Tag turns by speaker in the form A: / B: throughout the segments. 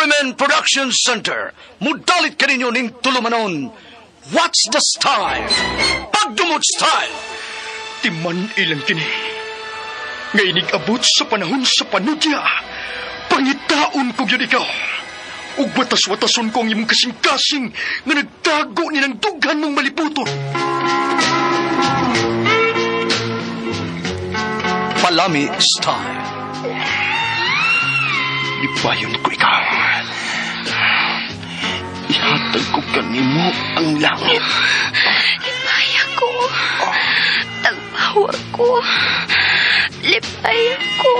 A: RMN Production Center, mudalit kaninyo ning tulumanon. What's the style? Pagdumot style!
B: Timan ilang kini. Nga inig-abot sa panahon sa panudya. Pangitaon ko gyud ikaw. Ug watas-watason ko ang imong kasing-kasing nga nagtago ni ng dughan mong maliputon.
A: Palami style.
B: Lipayon ko ikaw. Ihatag ko kanimo ang langit.
C: Lipaya ko. Tagpawa ko. Lipaya ko.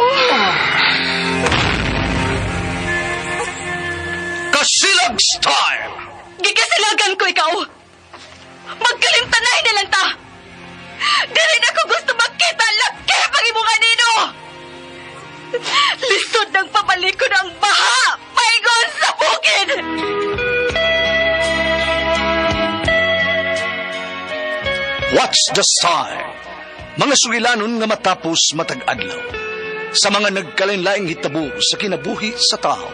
A: Kasilag style!
C: Gigasilagan ko ikaw. Magkalimtanay na lang ta. Dili na ko gusto makita laki pag imong anino. Lisod ng pabalikon ang baha. Paingon sa bukid.
A: What's the style? Mga sugilanon nga matapos matag adlaw. Sa mga nagkalain-laing hitabo sa kinabuhi sa tao.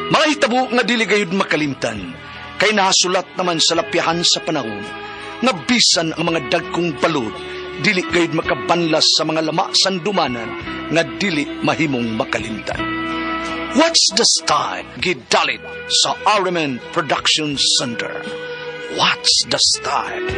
A: Mga hitabo nga dili gayud makalimtan, kay nahasulat naman sa lapyahan sa panahon, nga bisan ang mga dagkong balod, dili gayud makabanlas sa mga lama sandumanan nga dili mahimong makalimtan. What's the style? Gidalit sa RMN Production Center. What's the style?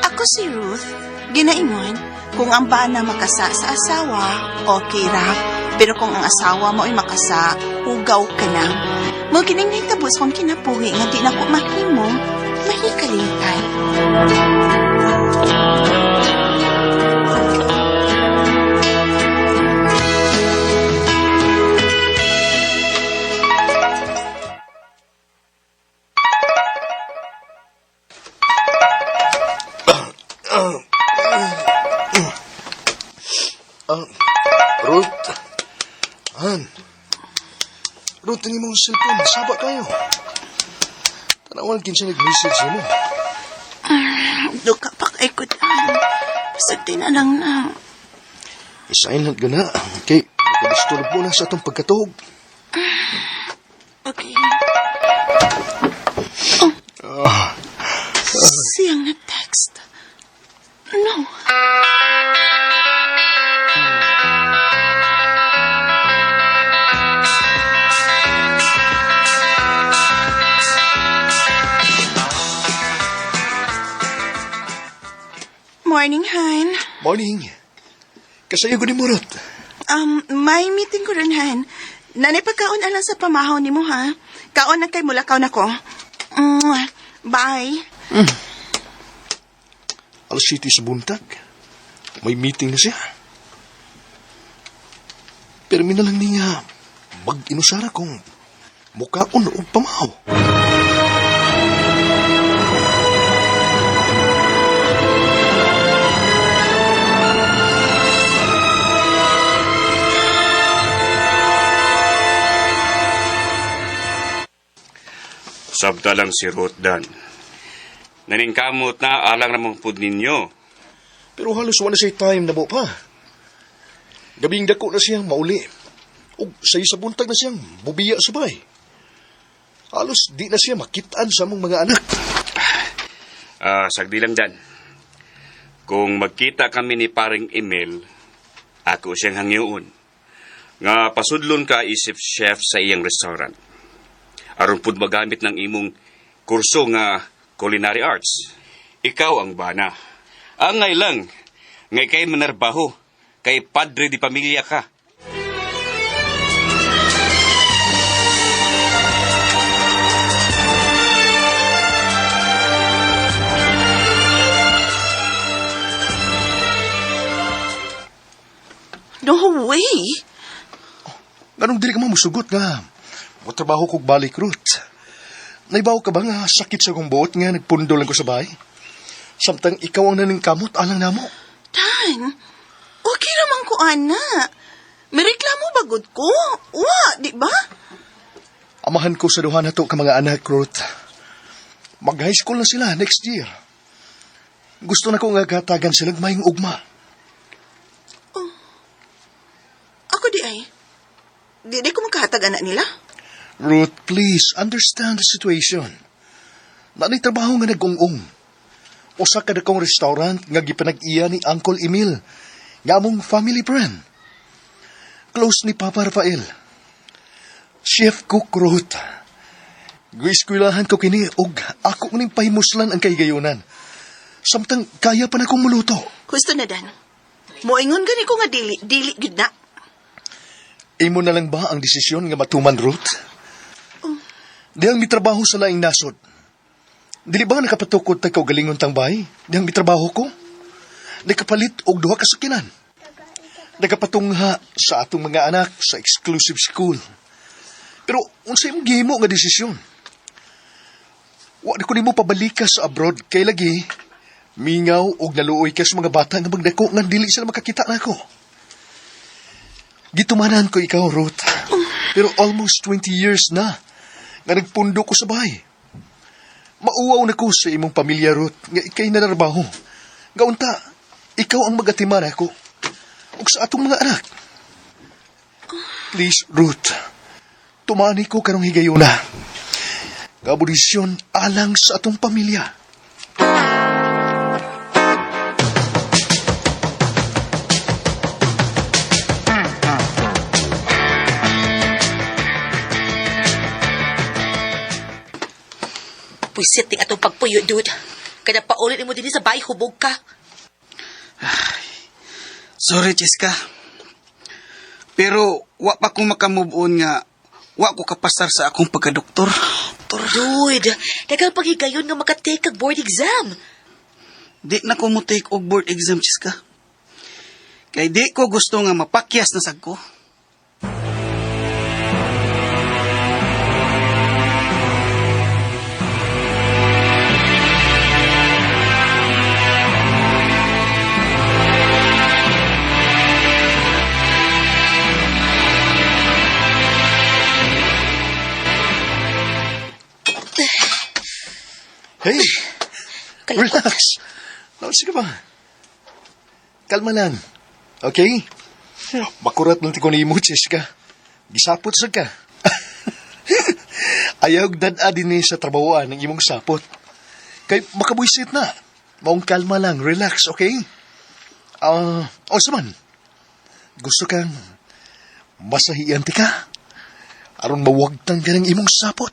D: Ako si Ruth. Ginaingon, kung ang bana makasa sa asawa, okay ra. Pero kung ang asawa mo ay makasa, hugaw ka na. Mo kining nahitabo sa kong kinabuhi nga di na ko mahimo, mahikalitan.
B: Ruth. An. Ruth, ang imong cellphone. Saba kayo. Tanawan kinsa nag-message nimo.
D: Duka pa kay kudan. Basta di na lang na.
B: I-silent ka na. Okay, makadisturbo mo na sa atong pagkatuog.
D: Okay. Oh. Siyang na-text. No. Morning, Han.
B: Morning. Kasayo ko ni mo, Ruth.
D: May meeting ko rin, Han. Nanay, pagkaon alang sa pamahaw ni mo, ha? Kaon na kay mulakaw na ko. Mwah. Bye.
B: Alas 7 sa buntag. May meeting na siya. Pero mina lang niya mag-inusara kung mukaon o pamahaw.
E: Sabta lang si Ruth Dan. Naningkamot na alang namang pud ninyo.
B: Pero halos wala siya time na mo pa. Gabing dako na siyang mauli. O sa sa buntag na siyang bubiya sa bay. Halos di na siya makitaan sa among mga anak.
E: Ah, sagdi lang Dan. Kung magkita kami ni paring Emil, ako siyang hangyoon. Nga pasudlon ka isip chef sa iyang restaurant. Aron pud magamit ng imong kurso nga culinary arts. Ikaw ang bana. Angay lang, ngay kay manarbaho, kay padre di pamilya ka.
D: No way.
B: Ganong dili ka man musugot nga. Motrabaho kog balik, Ruth. Naibaw ka ba nga sakit sa kong buot nga nagpundo lang ko sa bahay? Samtang ikaw ang naningkamot alang namo.
D: Dan, okay raman ko, ana. May reklamo bagod ko. Wa, di ba?
B: Amahan ko sa duha na to ka mga anak, Ruth. Mag-high school na sila next year. Gusto na ko nga gatagan sila mayong ugma.
D: Ako di ay. Di ko makahatag anak nila.
B: Ruth, please, understand the situation. Naanay trabaho nga nag-ung-ung. Usa ka dakong restaurant nga gipanag-iya ni Uncle Emil, nga among family friend. Close ni Papa Rafael. Chef cook, Ruth. Gieskuylahan ko kini og ako ning pahimuslan ang kahigayunan. Samtang kaya pa na kong muluto.
D: Gusto na, Dan. Moingon gani ko nga dili, dili gyud na.
B: Imo na lang ba ang desisyon nga matuman, Ruth? Dihang mitrabaho sa laing nasod. Dili ba nakapatukod ta kaugalingon tang bahay? Dihang mitrabaho ko? Nakapalit og duha ka sakinan. Nakapatungha sa atong mga anak sa exclusive school. Pero unsa imong gihimo nga desisyon? Wa na ko nimo pabalika sa abroad kay lagi mingaw og naluoy ka sa mga bata nga magdako nga dili sila makakita nako. Gitumanan ko ikaw, Ruth. Pero almost 20 years na nga nagpundo ko sa bahay. Mauwaw na ko sa imong pamilya, Ruth, nga ikay nanarbaho. Nga unta, ikaw ang magatiman ako. Ug sa atong mga anak. Please, Ruth, tumani ko karong higayuna. Nga desisyon alang sa atong pamilya.
C: Puisit ting atong pagpuyo, dude. Kada paulit mo din sa bahay, hubog ka.
F: Ay, sorry, Cheska. Pero wa pa ko makamove on nga wa ko kapasar sa akong pagkadoktor.
C: Dude, daghang paghigayon nga makatake kag board exam.
F: Di na ko mo take og board exam, Cheska. Kay di ko gusto nga mapakyas na sag ko.
B: Hey, relax. Naunsa ka ba? Kalma lang. Okay? Makurat lang ti ko nimo, Cheska. Gisapot sa ka. Ayaw dad-a din ni sa trabahoan ng imong sapot. Kay makabuisit na. Maong kalma lang, relax, okay? O man? Gusto kang masahian ti ka? Aron mawagtang ka ng imong sapot.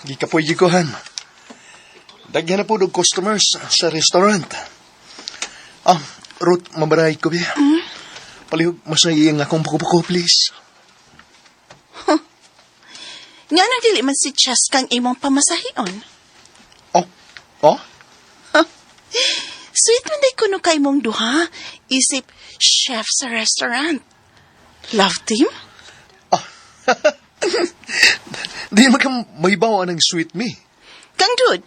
B: Gikapoy gikuhan. Daghan na po og customers sa restaurant. Ruth, mabaray ko biya. Palihog, masahi ang akong buko-buko, please.
D: Huh. Nga nang dili man si Cheska ang imong pamasahion.
B: Oh? Oh?
D: Huh. Sweet man day kuno kay mong duha. Isip, chef sa restaurant. Love team?
B: Oh. Di man ka may bawa ng sweet me.
D: Kang dude,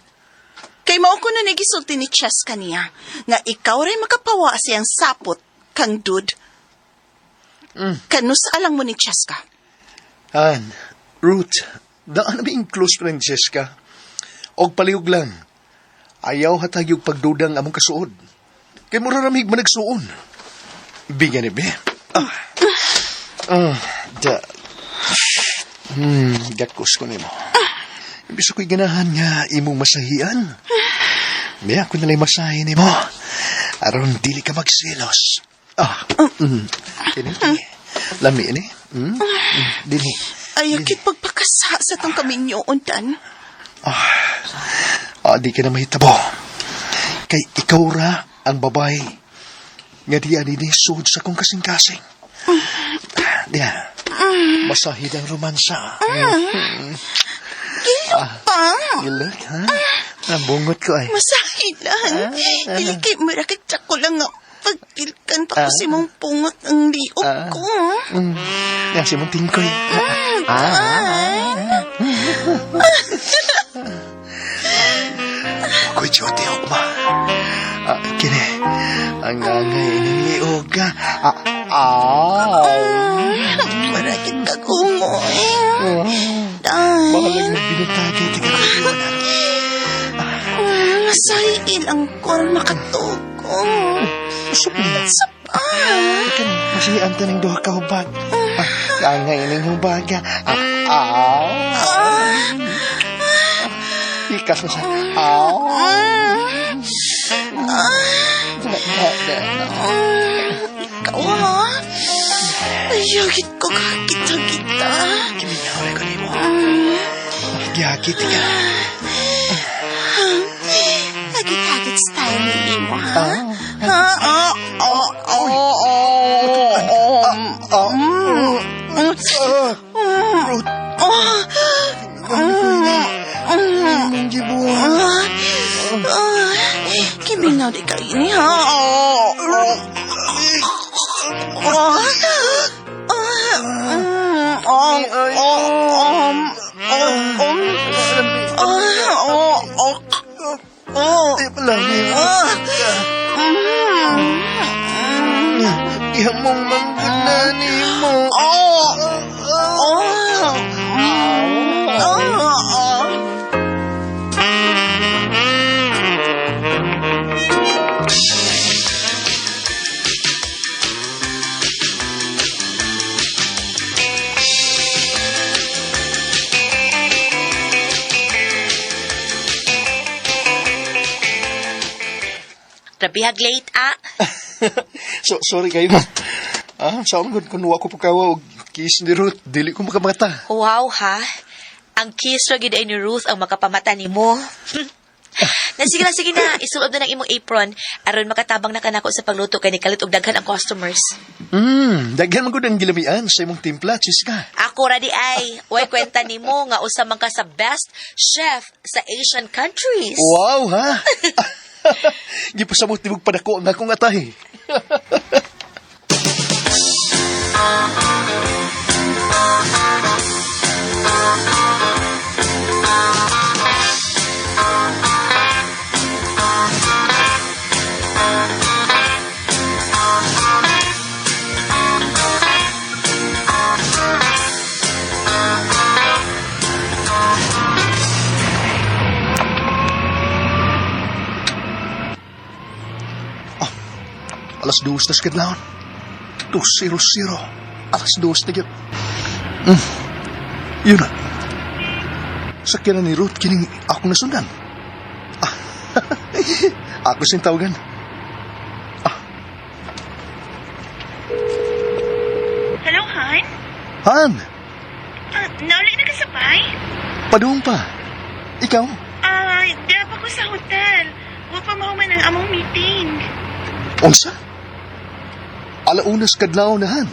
D: kay mao ko na nagisulti ni Cheska niya nga ikaw ray makapawa siyang sapot, kang dude. Kanus alang mo ni Cheska?
B: Han, Ruth, daan na yung close friend Cheska. Og palihog lang. Ayaw hatag yung pagdudang among kasuod. Kay mura ramig managsuon. Bigan ni be. Da. Gakos ko nimo. Imbis ako'y ganahan nga imong masahian. May ako nala'y masahe nimo. Aron dili ka magselos. Kini, lami ni. Dili.
D: Ay, akit pagpakasa sa tong kaminyo, untan.
B: Di ka na mahitabo. Kay ikaw ra ang babae. Nga di ani ni suod sa kong kasing-kasing. Diya. Masahid ang romansa.
D: Gilok pa.
B: Gilok, ha? Ang bungot ko ay.
D: Masahid lang. Dili kay marakit ko lang nga pagpilkan pa ko si mong pungot ang liog ko.
B: Yan si mong tingkoy.
D: Dan.
B: Ako'y duty, Okma. Kini, ang angay ng liog.
D: Marakit ka kumoy. Dan.
B: Bahalag ng binatagay, tiga ko.
D: Masahid ang kor makatuko.
B: Usap na.
D: Sapa.
B: Kan, masihan ta ng duha ka hubag. Angay ng hubag. Ikas na siya.
D: Ikaw ha? Ayagit ko kakita-kita.
B: Kiminyaw ko nimo. Gihagit ka.
D: Hagit-hagit style ni mo, ha? Ha? Oh, oh, oh, oh, oh.
B: Ruth. Mong gibuhat.
D: Kiminaw di ka ini, ha? Oh, oh. Oh. Oh, oh, oh, oh, oh, oh, oh.
B: Ay, palagi. Ihamong mangguna ni mo.
D: Oh, oh, oh, oh.
C: Grabihag late, ah.
B: So, sorry kayo. Sa good kung wa ko pagkawa og kiss ni Ruth, dili ko makamata.
C: Wow, ha? Ang kiss ra gid ay ni Ruth ang makapamata nimo. Na sige na, sige na. Isuob na ng imong apron aron makatabang na kanako sa pagluto kay nikalit og daghan ang customers.
B: Daghan man gud ang gilamian sa imong timpla, Chiska.
C: Ako ra di ay, way kwenta nimo nga usa man ka sa best chef sa Asian countries.
B: Wow, ha? Gipasamot tibog padako ang akong atay. Alas 2 na sa kadlawon. 2:00. Alas 2 na gyud. Yun na. Sakyan na ni Ruth kining akong nasundan. Ako siyang tawagan.
D: Hello, Han?
B: Han,
D: Nauli na ka sa bay?
B: padung pa. Ikaw?
D: Dira pa ko sa hotel. Wa pa mahuman ang among meeting.
B: Unsa? Alaunas kadlaw na, Han.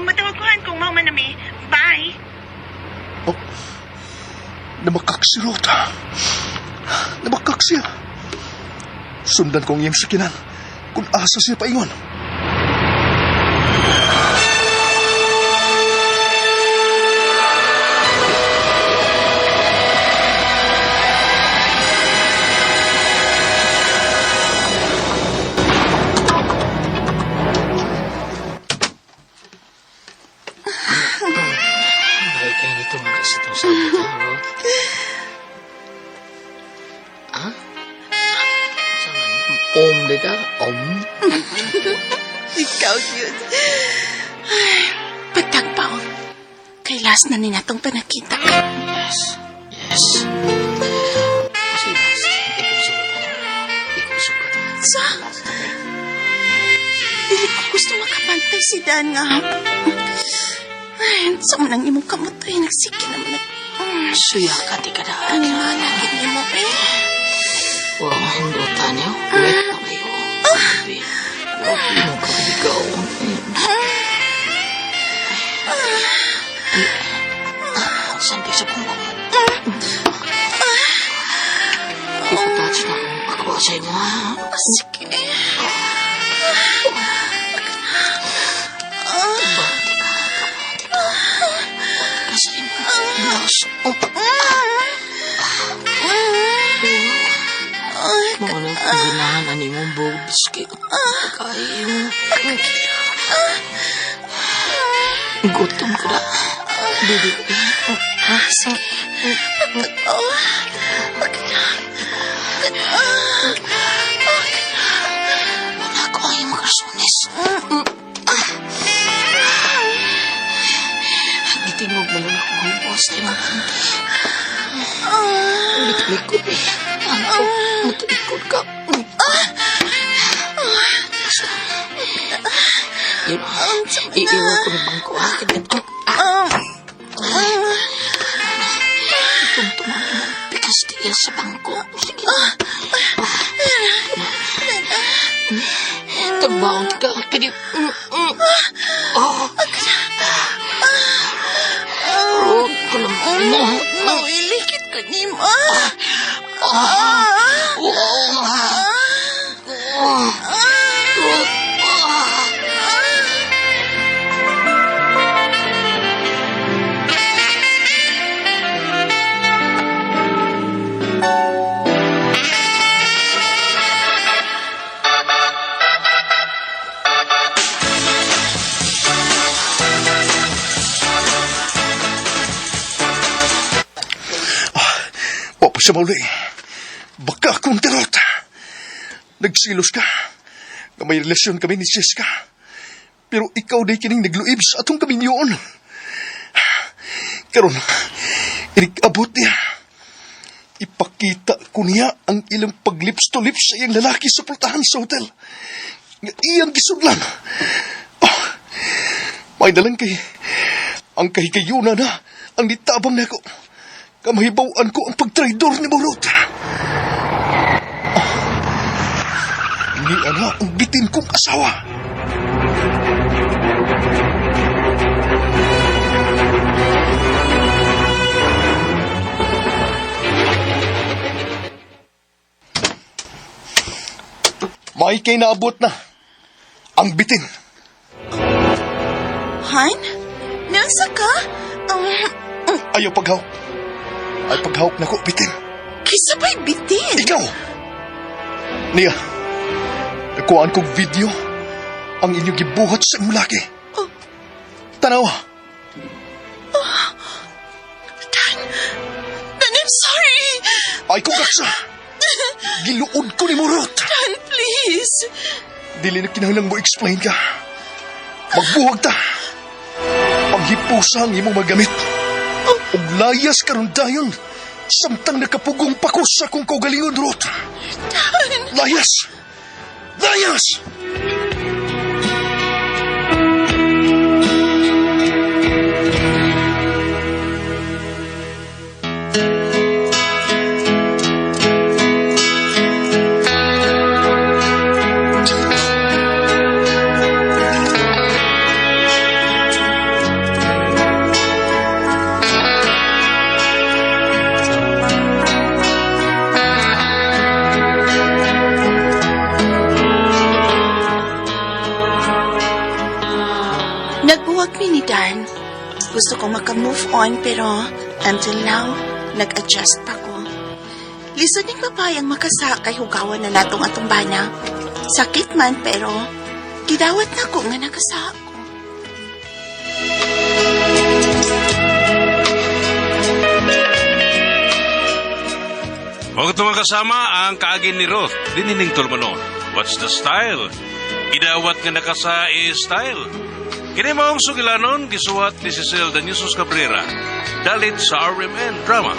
D: Matawag ko, Han, kung mahuman na mi. Bye.
B: Oh, namakak si Ruth. Namakak siya. Sundan ko ang iyang sakinan kung asa siya paingon.
G: Mahal kayo nito mga kasi itong sabot, ha, Ruth? Ha? Saan? Om, di ka? Om?
D: Ikaw, yun. Ay, patagpaw. Kay last na ni natong panakita.
G: Yes. Yes. Kasi last, hindi ko sugot na. Hindi ko sugot.
D: Sa?
G: Last na.
D: Dili ko gusto makapantay si Dan nga. Ay, sa unang imong kamot ay nagsige naman na.
G: Suya ka, di ka na.
D: Ano nga lagi nimo eh?
G: Wow, hindutan niyo. Wet na kayo. Grabe. Grabe mo kabigaw. Santi sa bangko. Ipatouch na akong pagkuha sa imo, ha?
D: Sige.
G: Kabante ka, kabante ka. Kabante ka sa imo. Blouse. Oh. Mao na kung ganahan ani imong boobs kay pagkain. Gutom ka na. Bibi ko eh.
D: Sige. Oh. Maganda.
G: Wala ko ang imong karsunis. Gitingog mo lang ako hubo sa imong panty. Likod eh. Ano? Matalikod ka. Basta. Yun. Iiwan ko ng bangko ha. Ganito. Itong ang imong pikas tiil sa bangko. Sige na. Tagbaon ka. Kini. Oh. Ruth, kulam mo.
D: Mawilikit ko ni mo.
G: Oh. Ruth. Ah.
B: Wa pa siya mauli. Baka akong tarot. Nagsilos ka. Nga may relasyon kami ni Jessica. Pero ikaw day kining nagluib sa atong kaminyoon. Karon, inig-abot niya. Ipakita ko niya ang ilang paglips to lips sa iyang lalaki sa pultahan sa hotel. Nga iyang gisudlan. Oh, may dalang kay ang kahigayuna na ang nitabang nako. Kamahibawan ko ang pagtraidor ni Morot. Oh, ni ana ang bitin kong asawa. May kay naabot na ang bitin.
D: Han? Nasa ka?
B: Ayaw paghawak. Ay paghawak na ko, bitin.
D: Kisa ba'y bitin?
B: Ikaw! Niya, nakuhaan kong video ang inyong gibuhat sa imong laki.
D: Oh.
B: Tanawa,
D: Dan, Dan, I'm sorry.
B: ay kong kaksa. Giluod ko ni Murot.
D: Dan, please.
B: Dili na kinahanglang mo explain ka. Magbuhag ta. Panghipusa ang imong magamit. Ug layas karon dayon. Samtang nakapugong pa ko sa akong kaugalingon, Ruth. Layas! Layas!
D: Nagbuwag mi ni Dan. Gusto ko makamove on pero until now, nag-adjust pa ko. Lisod ning babae ang makasa kay hugawan na natong atong bana. Sakit man pero gidawat na ko nga nakasa ko.
E: Huwag itong kasama ang kaagin ni Ruth, dinining tulmanon. What's the style? Idawat nga nakasa style. Kini maong sugilanon, gisuwat ni Cecil Daniusos Cabrera. Dalit sa RMN Drama.